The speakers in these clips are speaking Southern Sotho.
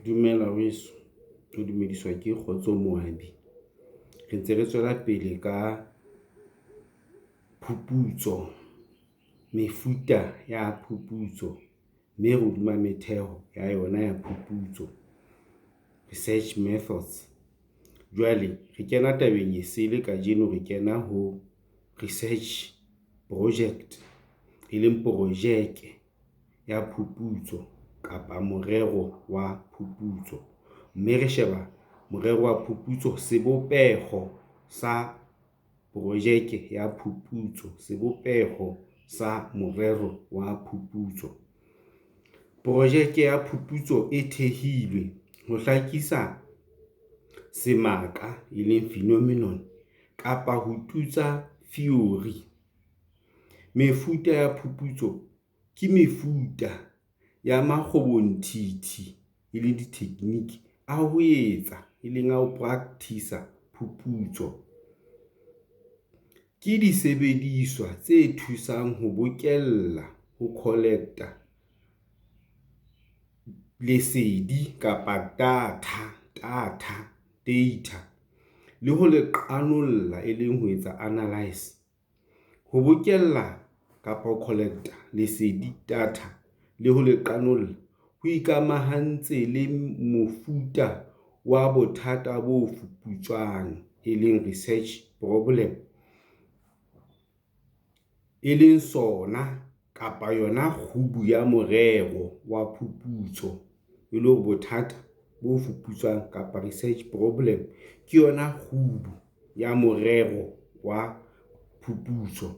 Dumela weso, o dumediswa ke Kgotso Moabi. Re ntse re tswela pele ka phuputso, mefuta ya phuputso mme re hodima metheo ya yona ya phuputso, research methods. Jwale re kena tabeng e sele kajeno re kena ho research project, e leng projeke ya phuputso kapa morero wa phuputso, mme re sheba morero wa phuputso, sebopeho sa projeke ya phuputso, sebopeho sa morero wa phuputso. Projeke ya phuputso e thehilwe ho hlakisa semaka, e leng phenomenon kapa ho tutsa theory. Mefuta ya phuputso ke mefuta ya makgobonthithi, e leng di-technique a ho etsa, e leng a ho practice-a phuputso. Ke disebediswa tse thusang ho bokella, ho collect-a lesedi kapa data le ho le qanolla, e leng ho etsa analyse. Ho bokella kapa ho collect-a lesedi data le ho le qanolla ho ikamahantse le mofuta wa bothata bo fuputswang, e leng research problem, e leng sona kapa yona kgubu ya morero wa phuputso, e le hore bothata bo fuputswang kapa research problem ke yona kgubu ya morero wa phuputso,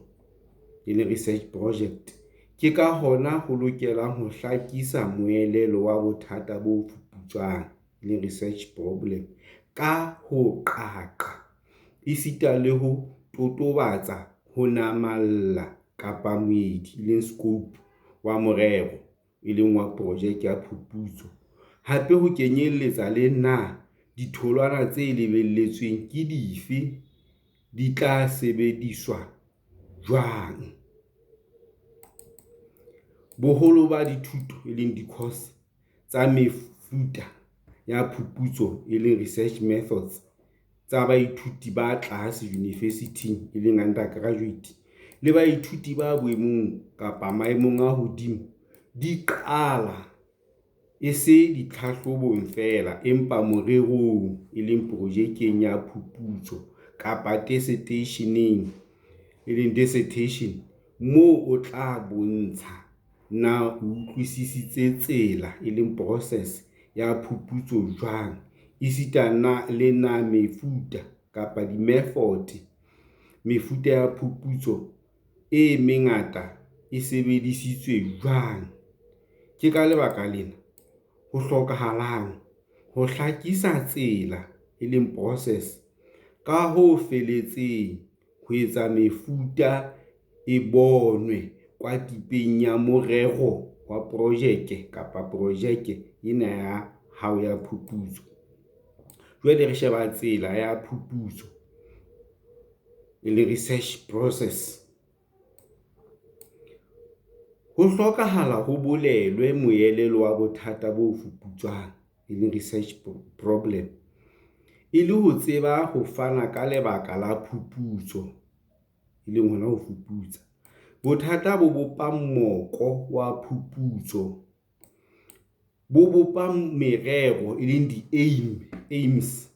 e leng research project. Ke ka hona ho lokelang ho hlakisa moelelo wa bothata bo fuputswang, e leng research problem, ka ho qaqa esita le ho totobatsa ho namalla kapa moedi, e leng scope wa morero, e leng wa projeke ya phuputso. Hape ho kenyelletsa le na ditholwana tse lebelletsweng ke dife, di tla sebediswa jwang. Boholo ba dithuto, e leng di-course tsa mefuta ya phuputso, e leng research methods tsa baithuti ba tlase university-ing, e leng undergraduate le baithuti ba boemong kapa maemong a hodimo, di qala e se ditlhahlobong feela empa morerong, e leng projekeng ya phuputso kapa diseteisheneng, e leng dissertation, moo o tla bontsha na o utlwisisitse tsela, e leng process ya phuputso jwang, esita le na mefuta kapa di-method, mefuta ya phuputso e mengata e sebedisitswe jwang. Ke ka lebaka lena ho hlokahalang ho hlakisa tsela, e leng process, ka ho feletseng ho etsa mefuta e bonwe kwatipeng ya morero wa projeke kapa projeke ena ya hao ya phuputso. Jwale re sheba tsela ya phuputso, e leng research process. Ho hlokahala ho bolelwe moelelo wa bothata bo fuputswang, e leng research problem, e le ho tseba ho fana ka lebaka la phuputso, e leng hona ho fuputsa. Bothata bo bopa moko wa phuputso, bo bopa merero, e leng di-aim, aims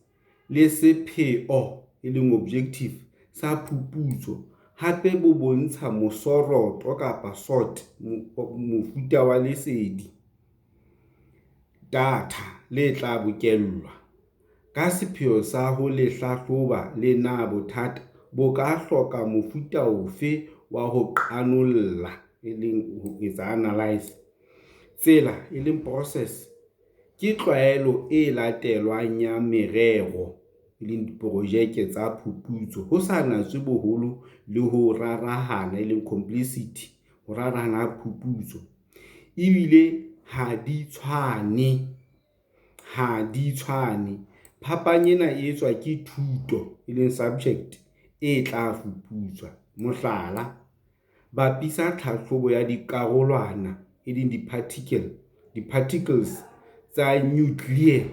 le sepheo, e leng objective sa phuputso. Hape bo bontsha mosoroto kapa sort, mofuta wa lesedi, data le tla bokellwa ka sepheo sa ho le hlahloba le na bothata bo ka hloka mofuta ofe wa ho qanolla, e leng ho etsa analyse. Tsela, e leng process, ke tlwaelo e latelwang ya merero, e leng diprojeke tsa phuputso, ho sa natswe boholo le ho rarahana, e leng complexity, ho rarahana ha phuputso ebile ha di tshwane, ha di tshwane. Phapang ena e etswa ke thuto, e leng subject, e tla fuputswa. Mohlala, bapisa tlhahlobo ya dikarolwana, e leng di-particles. tsa nuclear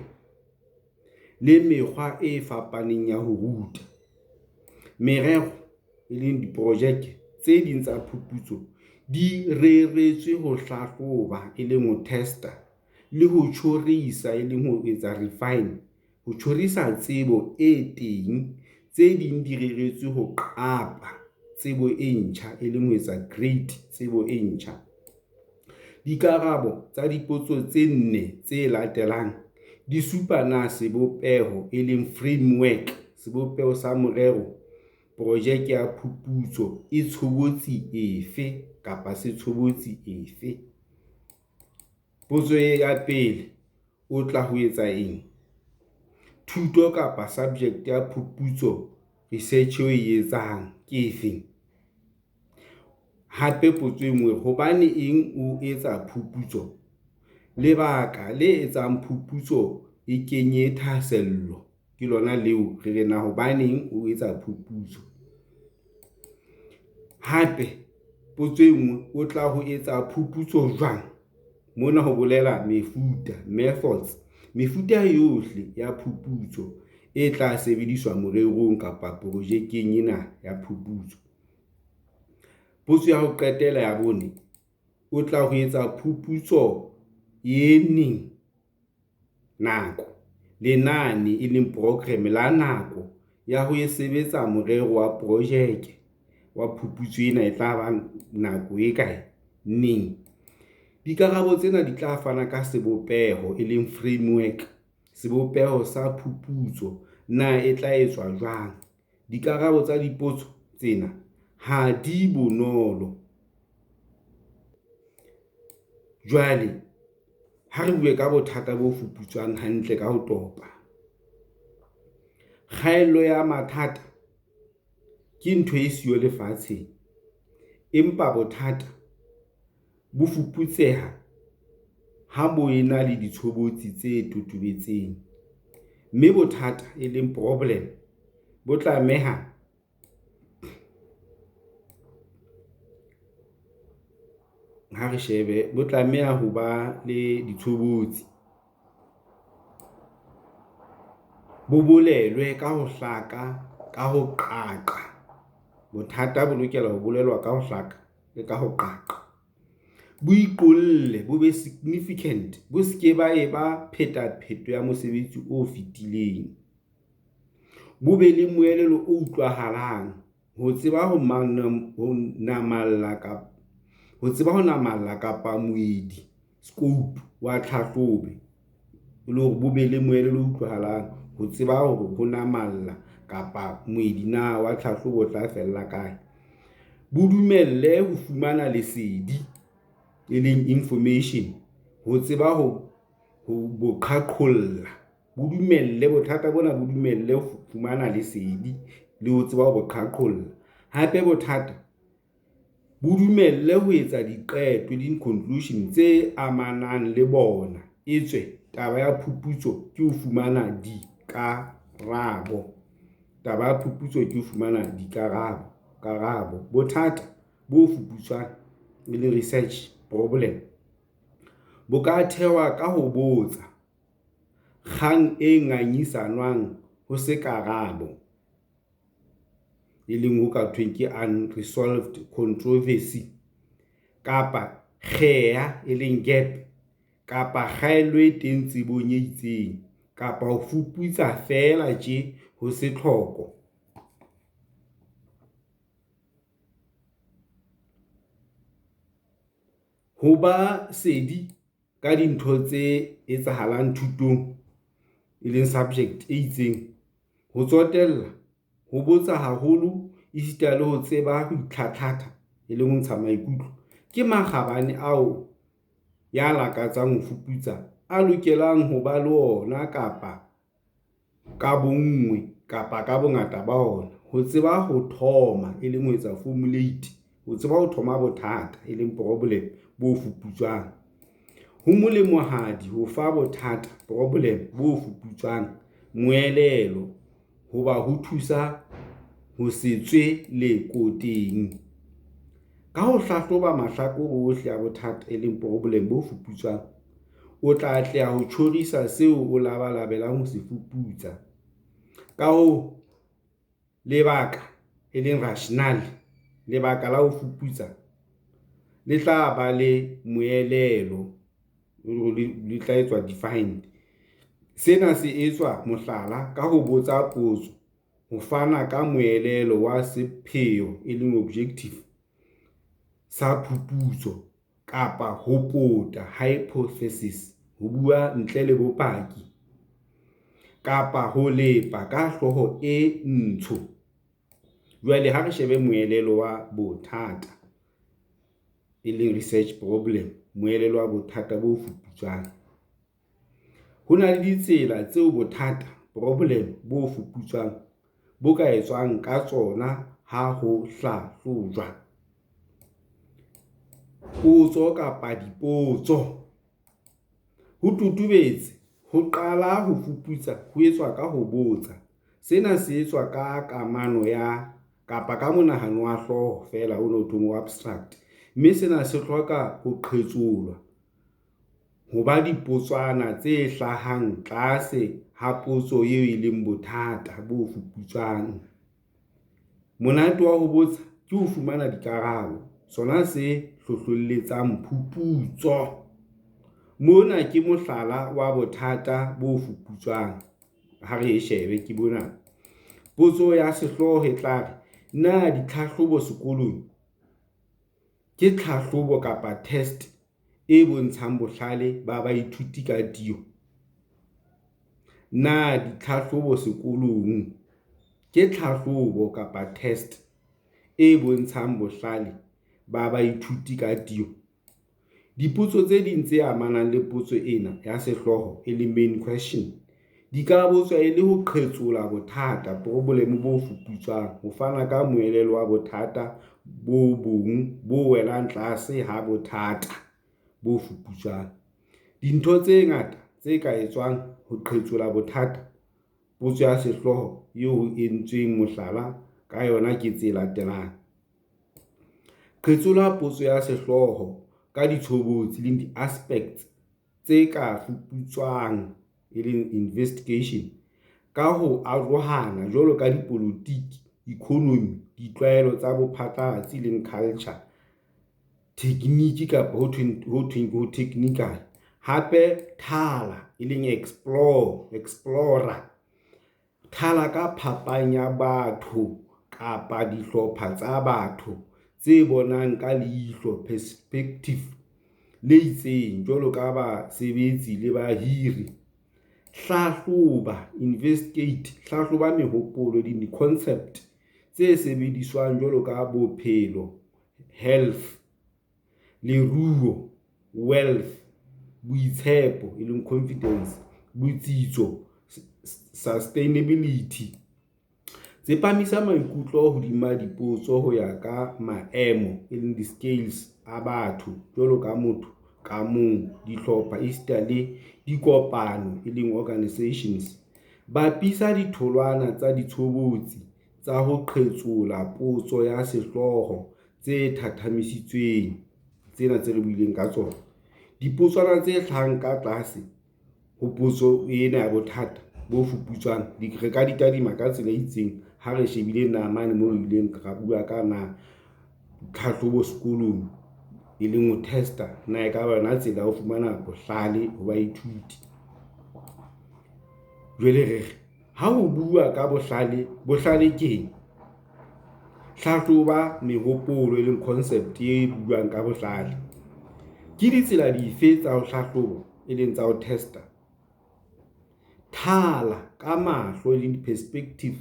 le mekgwa e fapaneng ya ho ruta. Merero, diprojeke, tse ding tsa phuputso di reretswe ho hlahloba, ho testa, le ho tjhorisa, refine, tsebo e teng, tse ding di reretswe ho qapa tsebo e ntjha, create, tsebo e ntjha. Dikarabo tsa dipotso tse nne tse latelang di supa na sebopeho, framework, sa morero projeke ya phuputso e tshobotsi efe? Potso ya pele, O tla ho etsa eng? Thuto kapa subject ya phuputso research eo oe etsang ke efeng? Hape potso e nngwe hobane eng o etsa phuputso? Lebaka le etsang phuputso e kenye thahasello ke lona leo re re na hobaneng o etsa phuputso? Hape potso e nngwe, o tla ho etsa phuputso jwang? Mona ho bolela mefuta, methods, mefuta yohle ya phuputso e tla sebediswa morerong kapa projekeng ena ya phuputso. Potso ya ho qetela ya bone, o tla ho etsa phuputso ye neng? Nako, lenane programme la nako ya ho sebetsa morero wa projeke wa phuputso ena e tla ba nako e kae, neng? Dikarabo tsena di tla fana ka sebopeho, framework, sebopeho sa phuputso na e tla etswa jwang. Dikarabo tsa dipotso tsena ha di bonolo. Jwale ha re bue ka bothata bo fuputswang hantle ka ho toba. Kgaello ya mathata ke ntho e siyo lefatsheng, empa bothata bo fuputseha ha bo ena le ditshobotsi tse totobetseng, mme bothata, problem, bo tlameha ho ba le ditshobotsi, bo bolelwe ka ho hlaka ka ho qaqa. Bothata bo lokela ho bolelwa ka ho hlaka le ka ho qaqa. Bo iqolle, bo be significant, bo se ke ba eba phetapheto ya mosebetsi o fetileng. Bo be le moelelo o utlwahalang, ho tseba ho namalla kapa moedi, scope, wa tlhahlobo, e le hore bo be le moelelo o utlwahalang, ho tseba hore ho namalla kapa moedi na wa tlhahlobo o tla fella kae. Bo dumelle ho fumana lesedi, e leng information, ho tseba ho bo qhaqholla, bo dumelle bothata bona bo dumelle ho fumana lesedi le ho tseba ho bo qhaqholla. Hape bothata bo dumelle ho etsa diqeto, conclusion, tse amanang le bona, etswe taba ya phuputso ke ho fumana dikarabo. Taba ya phuputso ke ho fumana dikarabo, karabo. Bothata bo fuputswang, e leng research problem, bo ka thehwa ka ho botsa, kgang e ngangisanwang ho se karabo, e leng ho ka thweng ke unresolved controversy, kapa kgea, e leng gap, kapa kgaello e teng tsebong e itseng, kapa ho fuputsa feela tjee ho se tlhoko. Ho ba sedi ka dintho tse etsahalang thutong, e leng subject, e itseng, ho tsotella, ho botsa haholo esita le ho tseba ho itlhatlhatha, e leng ho ntsha maikutlo, ke makgabane ao ya lakatsang ho fuputsa a lokelang ho ba le ona ka bonngwe kapa ka bongata ba ona. Ho tseba ho thoma, e leng ho etsa formulate, ho tseba ho thoma bothata, e leng problem, bo fuputswang. Ho molemohadi ho fa bothata, problem, bo fuputswang moelelo hoba ho thusa ho se tswe lekoteng. Ka ho hlahloba mahlakore ohle a bothata, e leng problem, bo fuputswang. O tla atleha ho tjhorisa seo o labalabelang ho se fuputsa. Ka hoo, lebaka, e leng rationale, lebaka la ho fuputsa, le tla ba le moelelo, le tla etswa defined. Sena se etswa, mohlala, ka ho botsa potso ho fana ka moelelo wa sepheo, e leng objective, sa phuputso kapa ho pota, hypothesis, ho bua ntle le bopaki, kapa ho lepa ka hlooho e ntsho. Jwale ha re shebe moelelo wa bothata, e leng research problem, moelelo wa bothata bo fuputswang. Ho na le ditsela tseo bothata, problem, bo fuputswang bo ka etswang ka tsona ha ho hlahlojwa potso kapa dipotso. Ho totobetse ho qala ho fuputsa ho etswa ka ho botsa. Sena se etswa ka kamano ya, kapa ka monahano wa hlooho feela ona ho thweng o abstract, mme sena se hloka ho qhetsolwa ho ba dipotswana tse hlahang tlase ha potso eo e leng bothata bo fuputswang. Monate wa ho botsa ke ho fumana dikarabo, sona se hlohlelletsang phuputso. Mona ke mohlala wa bothata bo fuputswang. Ha re e shebe ke bona. Potso ya sehlooho e tla re, na ditlhahlobo sekolong ke tlhahlobo kapa test e bontshang bohlale ba baithuti ka tiyo? Na ditlhahlobo sekolong ke tlhahlobo kapa test e bontshang bohlale ba baithuti ka tiyo? Dipotso tse ding tse amanang le potso ena ya sehlooho, e leng main question, di ka botswa e le ho qhetsola bothata, problem, bo fuputswang ho fana ka moelelo wa bothata bo bong bo welang tlase ha bothata bo fuputswang. Dintho tse ngata tse ka etswang ho qhetsola bothata potso ya sehlooho eo ho entsweng mohlala ka yona ke tse latelang. Qhetsola potso ya sehlooho ka ditshobotsi, e leng di-aspects, tse ka fuputswang, e leng investigation, ka ho arohana jwalo ka dipolotiki, ikonomi, ditlwaelo tsa bophatlalatsi, e leng culture, tekgniki kapa ho thweng ke ho technical. Hape thala, e leng explore, explore-ra. Thala ka phapang ya batho kapa dihlopha tsa batho tse bonang ka leihlo, perspective, le itseng jwalo ka basebetsi le bahiri. Hlahloba, investigate, hlahloba mehopolo, di-concept, tse sebediswang jwalo ka bophelo, health, leruo, wealth, boitshepo, e leng confidence, botsitso, sustainability. Tsepamisa maikutlo hodima dipotso ho ya ka maemo, e leng di-scales, a batho jwalo ka motho ka mong, dihlopha esita le dikopano, e leng organisations. Bapisa ditholwana tsa ditshobotsi tsa ho qhetsola potso ya sehlooho tse thathamisitsweng, tsena tse re buileng ka tsona. Dipotswana tse hlahang ka tlase ho potso ena ya bothata bo fuputswang, re ka di tadima ka tsela e itseng ha re shebile namane moo re ileng ra bua ka na tlhahlobo sekolong e leng ho test-a na ekaba yona tsela ya ho fumana bohlale ho baithuti. Jwale re re ha ho bua ka bohlale, bohlale keng? Hlahloba mehopolo e leng concept e buang ka bohlale. Ke ditsela dife tsa ho hlahloba, e leng tsa ho test-a? Thala ka mahlo, e leng di-perspective,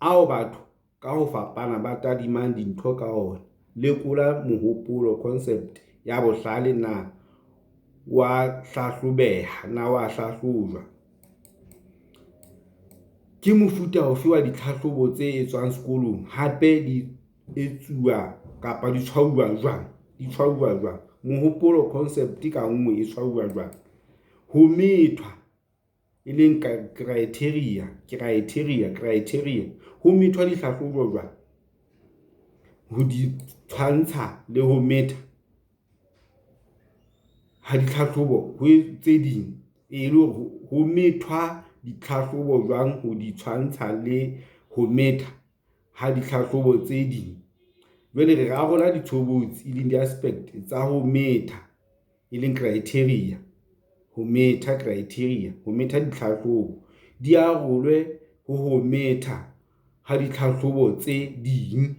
ao batho ka ho fapana ba tadimang dintho ka ona. Lekola mohopolo, concept, ya bohlale na o a hlahlobeha, na wa hlahlojwa? Ke mofuta ofe wa ditlhahlobo tse etswang sekolong, hape di etsuwa kapa di tshwauwa jwang? Di tshwauwa jwang? Mohopolo, concept, ka nngwe e tshwauwa jwang? Ho methwa, e leng criteria, criteria, criteria. Ho methwa dihlahlobo jwang? Ho di tshwantsha le ho metha. Ha ditlhahlobo ho tse ding, e le hore ho methwa ditlhahlobo jwang ho di tshwantsha le ho metha ha ditlhahlobo tse ding. Jwale re arola ditshobotsi, e leng di-aspect tsa ho metha, e leng criteria, ho metha criteria, ho metha ditlhahlobo, di arolwe ho ho metha ha ditlhahlobo tse ding.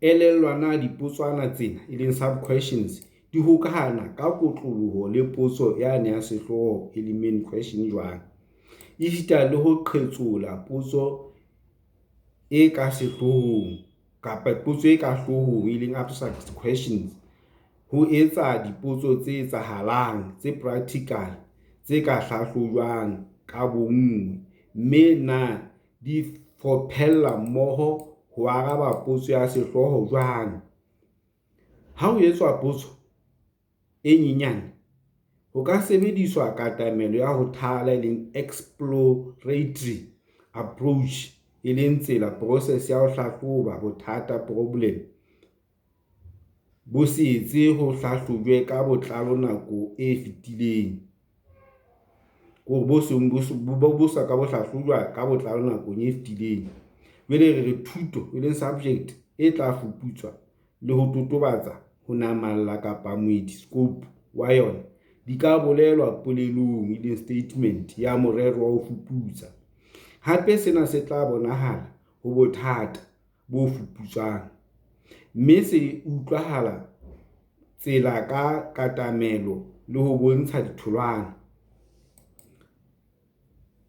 Elellwa na dipotswana tsena, e leng sub-questions, di hokahana ka kotloloho le potso yane ya sehlooho, e leng main question jwang. Esita le ho qhetsola potso e ka sehloohong kapa potso e ka hloohong, e leng abstract questions, ho etsa dipotso tse etsahalang, tse practical, tse ka hlahlojwang ka bonngwe, mme na di fophela mmoho ho araba potso ya sehlooho jwang. Ha ho etswa potso e nyenyane, ho ka sebediswa katamelo ya ho thala, e leng exploratory approach, e leng tsela, process, ya ho hlahloba bothata, problem, bo se ho hlahlojwe ka botlalo nakong e fetileng. Ke hore bo seng bo sa ka bo hlahlojwa ka botlalo nakong e fetileng. Jwale re re thuto, e leng subject, e tla fuputswa le ho totobatsa ho namalla kapa moedi, scope, wa yona, di ka bolelwa polelong, e leng statement, ya morero wa ho fuputsa. Hape sena se tla bonahala ho bothata bo fuputswang, mme se utlwahala tsela ka katamelo le ho bontsha ditholwana.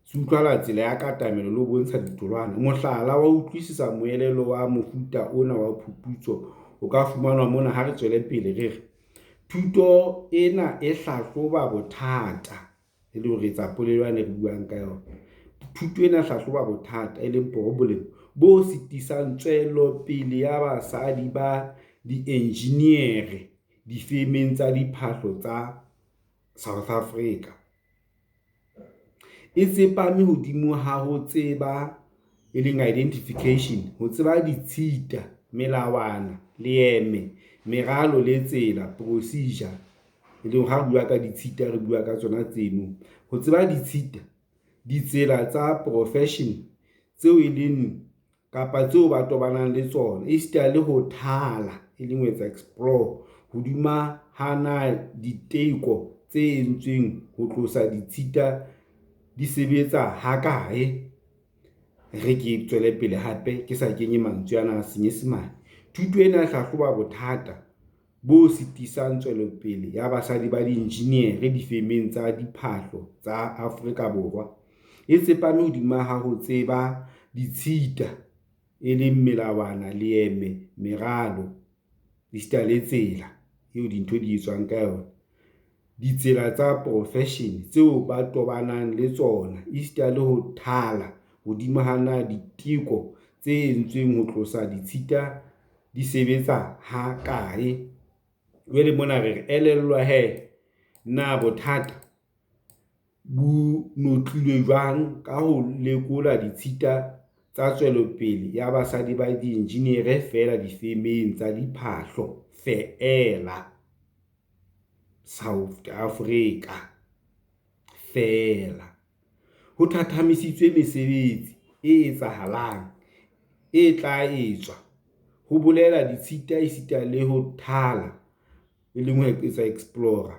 Se utlwahala tsela ya katamelo le ho bontsha ditholwana. Mohlala wa ho utlwisisa moelelo wa mofuta ona wa phuputso o ka fumanwa mona ha re tswele pele re re, thuto ena e hlahloba bothata, e le hore etsa polelwana e re buang ka yona. Thuto ena e hlahloba bothata, e leng problem, bo sitisang tswelopele ya basadi ba dienjiniere difemeng tsa diphahlo tsa South Africa. E tsepame hodimo ha ho tseba, e leng identification, ho tseba ditshita, melawana, leeme, meralo le tsela, procedure, e leng ha re bua ka ditshita re bua ka tsona tseno. Ho tseba ditshita, ditsela tsa profession tseo e leng kapa tseo ba tobanang le tsona, esita le ho thala, e leng ho etsa explore, hodima ha na diteko tse entsweng ho tlosa ditshita di sebetsa hakae. Re ke tswele pele hape ke sa kenye mantswe ana a Senyesemane. Thuto ena e hlahloba bothata bo sitisang tswelopele ya basadi ba dienjiniere difemeng tsa diphahlo tsa Afrika Borwa. E tsepame hodima ha ho tseba ditshita, e leng melawana, leeme, meralo, esita le tsela eo dintho di etswang ka yona. Ditsela tsa profession tseo ba tobanang le tsona, esita le ho thala hodima ha na diteko tse entsweng ho tlosa ditshita di sebetsa hakae. Jwale mona re re elellwa he na bothata bo notlilwe jwang ka ho lekola ditshita tsa tswelopele ya basadi ba dienjiniere feela difemeng tsa diphahlo feela South Africa, feela. Ho thathamisitswe mesebetsi e etsahalang, e tla etswa, ho bolela ditshita esita le ho thala, e leng ho etsa explore,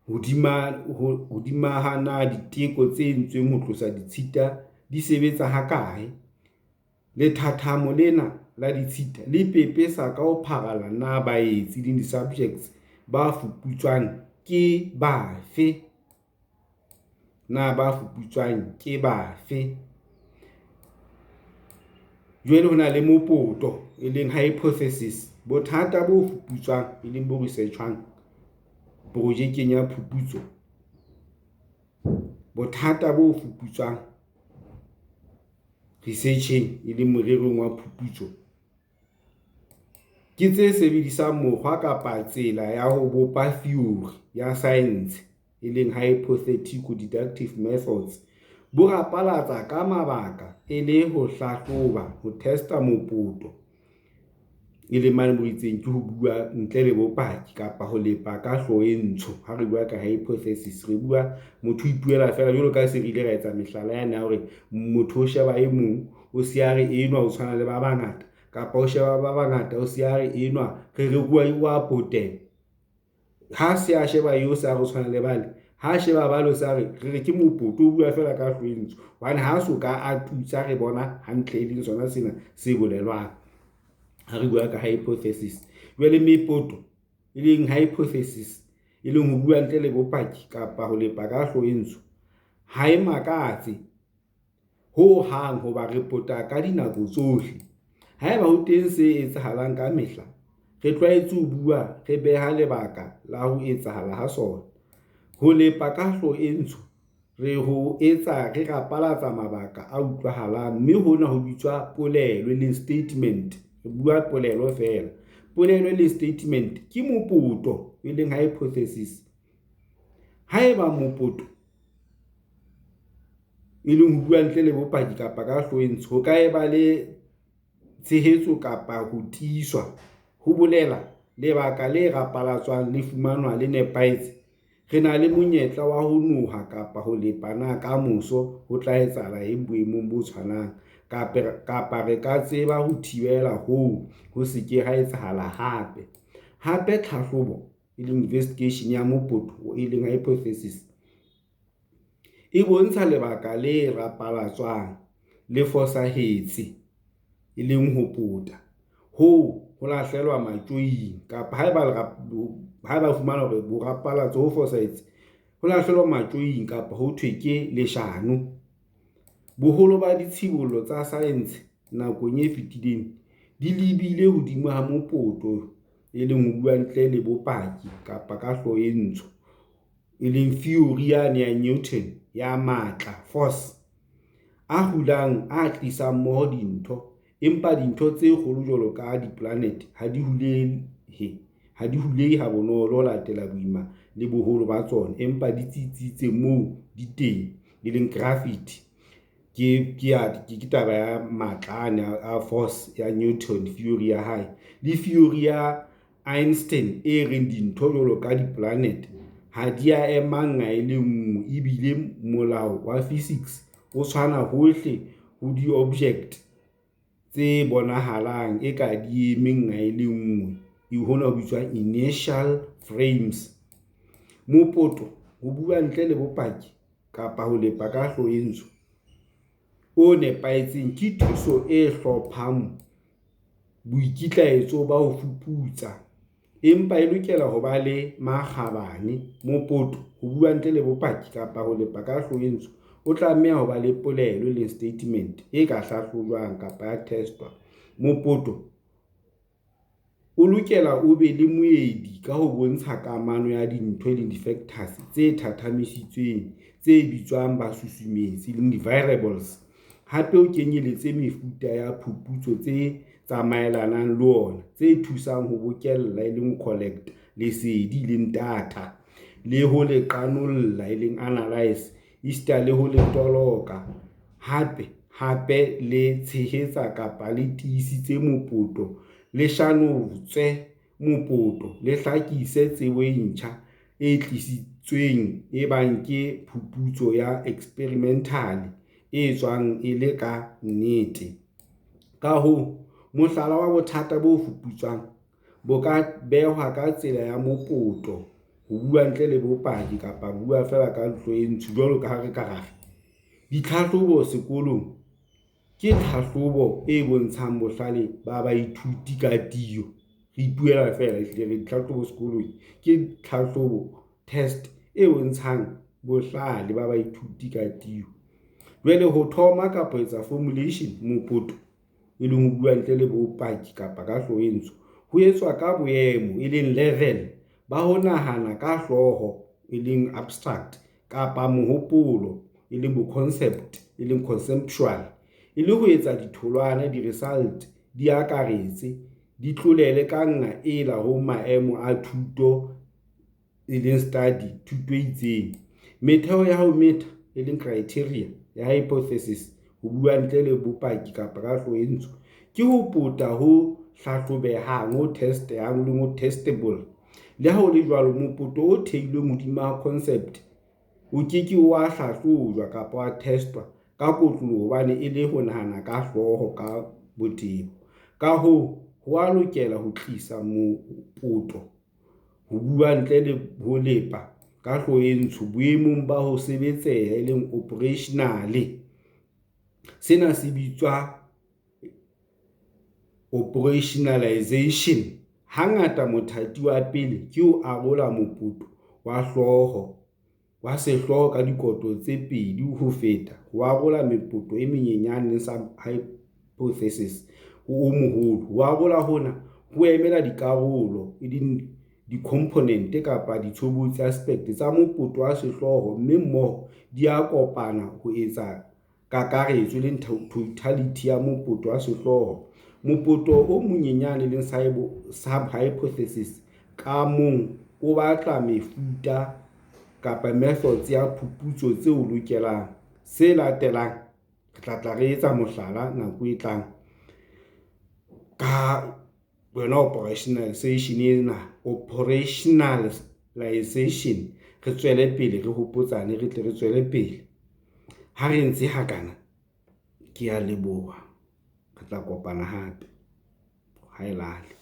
hodima ha na diteko tse entsweng ho tlosa ditshita di sebetsa hakae. Lethathamo lena la ditshita le pepesa ka ho pharalla na baetsi, e leng di-subjects, ba fuputswang ke bafe. Na ba fuputswang ke bafe. Jwale ho na le mopoto, e leng hypothesis, bothata bo fuputswang, e leng bo research-wang projekeng ya phuputso. Bothata bo fuputswang research-eng, e leng morerong wa phuputso, ke tse sebedisang mokgwa kapa tsela ya ho bopa theory ya saense, e leng hypothetico-deductive methods. Bo rapalatsa ka mabaka e le ho hlahloba, ho test-a, mopoto. E leng mane mo itseng ke ho bua ntle le bopaki kapa ho lepa ka hlooho e ntsho. Ha re bua ka hypothesis, re bua motho o ipuela feela jwalo ka ha se re ile ra etsa mehlala yane ya hore motho o sheba e mong o se a re enwa o tshwana le ba bangata kapa o sheba ba bangata, o se a re enwa re re wa potela. Ha se a sheba eo, se a re o tshwana le bale ha sheba bale, o sa re re re ke mopoto, o bua feela ka hlooho e ntsho hobane ha so ka a tutsa, re bona hantle, e leng sona sena se bolelwang ha re bua ka hypothesis. Jwale mepoto e leng hypothesis, e leng ho bua ntle le bopaki kapa ho lepa ka hlooho e ntsho, ha e makatse ho hang hoba re pota ka dinako tsohle. Haeba ho teng se etsahalang ka mehla, re tlwaetse ho bua, re beha lebaka la ho etsahala ha sona. Ho lepa ka hlooho e ntsho re ho etsa re rapalatsa mabaka a utlwahalang, mme hona ho bitswa polelo, e leng statement. Re bua polelo feela. Polelo e leng statement ke mopoto, e leng hypothesis. Haeba mopoto, e leng ho bua ntle le bopaki kapa ka hlooho e ntsho, ho ka eba le tshehetso kapa ho tiiswa, ho bolela lebaka le rapalatswang le fumanwa le nepahetse, re na le monyetla wa ho noha kapa ho lepa na ka moso ho tla etsahala eng boemong bo tshwanang, kapa re ka tseba ho thibela hoo ho se ke ha etsahala hape. Hape, tlhahlobo, e leng investigation, ya mopoto, e leng hypothesis, e bontsha lebaka le rapalatswang le fosahetse, e leng ho pota, hoo ho lahlelwa matjoing kapa haeba fumana hore borapalatso ho fosahetse, ho lahlelwa matjoing kapa ho thwe ke leshano. Boholo ba ditshibollo tsa saense nakong e fetileng di lebile hodima mopoto, e leng ho bua ntle le bopaki kapa ka hlooho e ntsho, e leng theory yane ya Newton ya matla, force, a hulang, a tlisang mmoho dintho, empa dintho tse kgolo jwalo ka dipolanete ha di hulehe ha bonolo ho latela boima le boholo ba tsona, empa di tsitsitse moo di teng, e leng gravity. Ke taba ya matla ane a force ya Newton theory ya hae le theory ya Einstein e reng dintho jwalo ka dipolanete ha di a ema nqa e le nngwe ebile molao wa physics o tshwana hohle ho di-object tse bonahalang eka di eme nqa e le nngwe, hona ho bitswa inertial frames. Mopoto, ho bua ntle le bopaki kapa ho lepa ka hlooho e ntsho, o nepahetseng ke thuso e hlophang boikitlaetso ba ho fuputsa, empa e lokela ho ba le makgabane. Mopoto, ho bua ntle le bopaki kapa ho lepa ka hlooho e ntsho, o tlameha ho ba le polelo, e leng statement, e ka hlahlojwang kapa ya test-wa. Mopoto o lokela o be le moedi ka ho bontsha kamano ya dintho, e leng di-factors, tse thathamisitsweng, tse bitswang basusumetsi, e leng di-variables. Hape o kenyeletse mefuta ya phuputso tse tsamaelanang le ona, tse thusang ho bokella, e leng ho collect, lesedi, e leng data, le ho le qanolla, e leng analyse, esita le ho le toloka. Hapehape le tshehetsa kapa le tiisetse mopoto, le shanotswe mopoto, le hlakise tsebo e ntjha e tlisitsweng ebang ke phuputso ya eksperimentale e etswang e le ka nnete. Ka hoo, mohlala wa bothata bo fuputswang bo ka behwa ka tsela ya mopoto, ho bua ntle le bopaki kapa ho bua feela ka hlooho e ntsho jwalo ka ha re ka ra re, ditlhahlobo sekolong ke tlhahlobo e bontshang bohlale ba baithuti ka tiyo. Re ipuela feela ehlile re ditlhahlobo sekolong ke tlhahlobo, test, e bontshang bohlale ba baithuti ka tiyo. Jwale ho thoma kapa ho etsa formulation mopoto, e leng ho bua ntle le bopaki kapa ka hlooho e ntsho, ho etswa ka boemo, e leng level, ba ho nahana ka hlooho, e leng abstract, kapa mohopolo, e leng concept, e leng conceptual, e le ho etsa ditholwana, di-result, di akaretse, di tlolele ka nqa ela ho maemo a thuto, e leng study, thuto e itseng. Metheo ya ho metha, e leng criteria, ya hypothesis, ho bua ntle le bopaki kapa ka hlooho e ntsho, ke ho pota ho hlahlobehang, o test-ehang, e leng o testable. Le ha ho le jwalo, mopoto o theilweng hodima concept o ke ke wa hlahlojwa kapa wa testwa ka kotloloho hobane e le ho nahana ka hlooho ka botebo. Ka hoo, ho a lokela ho tlisa mopoto, ho bua ntle le ho lepa ka hlooho e ntsho, boemong ba ho sebetseha, operational. Sena se bitswa operationalisation. Hangata mothati wa pele ke ho arola mopoto wa sehlooho ka dikoto tse pedi ho feta ho arola mepoto e menyenyane, sub-hypotheses, ho o moholo. Ho arola hona ho emela dikarolo, dicomponent, kapa ditshobotsi, aspects, tsa mopoto wa sehlooho, mme mmoho di a kopana ho etsa kakaretso, totality, ya mopoto wa sehlooho. Mopoto o monyenyane, sub-hypothesis, ka mong o batla mefuta kapa methods ya phuputso tse o lokelang. Se latelang, re tla tla re etsa mohlala nako e tlang ka yona operationalisation ena, operationalisation. Re tswele pele re hopotsane, re tle re tswele pele. Ha re entse hakana, ke a leboha. Re tla kopana hape. Haelale.